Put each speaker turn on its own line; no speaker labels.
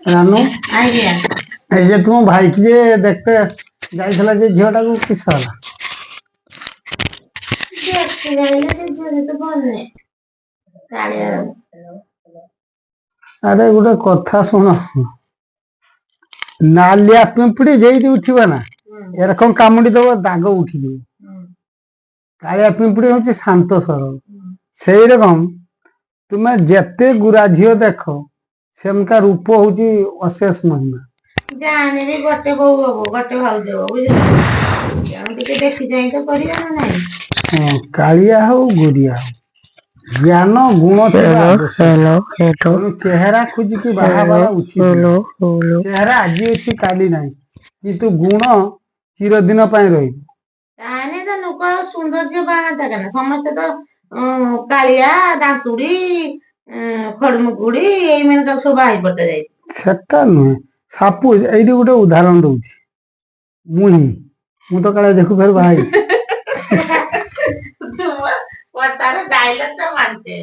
ରାନୁ,
ଆଜ୍ଞା।
এই যে ତୁମ ଭାଇକି ଯେ দেখতে ଯାଇଥିଲା ଯେ ଝିଅଟାକୁ, କିସ ହେଲା?
ଦେଖି ଯାଇଲେ, ସେ ଝିଅ ତ ଭଲ ନାହିଁ, କାଳିଆ।
ଆରେ, ଗୋଟେ କଥା ଶୁଣ। ନାଲିଆ ପିମ୍ପୁଡି ଯେଇଠି ଉଠିବ ନା, ଏରକମ କାମୁଡି ଦବ, ଦାଗ ଉଠିଯିବ। କାଳିଆ ପିମ୍ପୁଡି ହଉଛି ଶାନ୍ତ ସରଳ। ସେଇ ରକମ ତୁମେ ଯେତେ ଗୁରା ଝିଅ ଦେଖ, ସେମକା ରୂପ ହଉଛି ଅଶେଷ ମହିମା।
ଜାଣେ ବି ଗୋଟେ ବୋହୂ ହବ, ଗୋଟେ ଭାଉଜ ହବ, ବୁଝିଲ? ତେଣୁ ଟିକେ ଦେଖି ଚାହିଁ ତ କରିବା ନା ନାଇଁ?
ହଁ, କାଳିଆ ହଉ ଗୁରିଆ ହଉ, ଜ୍ଞାନ ଗୁଣ ଥିବା ଆବଶ୍ୟକ। ତେଣୁ ଚେହେରା ଖୋଜିକି ବାହା ହେବା ଉଚିତ ନୁହେଁ। ଚେହେରା ଆଜି ଅଛି, କାଲି ନାହିଁ, କିନ୍ତୁ ଗୁଣ ଚିରଦିନ ପାଇଁ ରହିବ।
ତାହେଲେ ତ ଲୋକ ଆଉ ସୌନ୍ଦର୍ଯ୍ୟ ବାହାନ୍ତା କେନ? ସମସ୍ତେ ତ କାଳିଆ, ଦାନ୍ତୁଡି, ଖଡମୁକୁଡି, ଏଇମାନେ ତ ସବୁ ବାହା ପଟେ ଯାଇଛି।
ସେଟା ନୁହେଁ। ସାପୋଜ ଏଇଠି ଗୋଟେ ଉଦାହରଣ ଦଉଛି, ମୁଁ ତ କାଳେ ଦେଖୁ ଫେର ବାହା ହେଇଛି।
ତୁମ କଥାର ଡାଇଲଗ ଟା ମାରିତେ।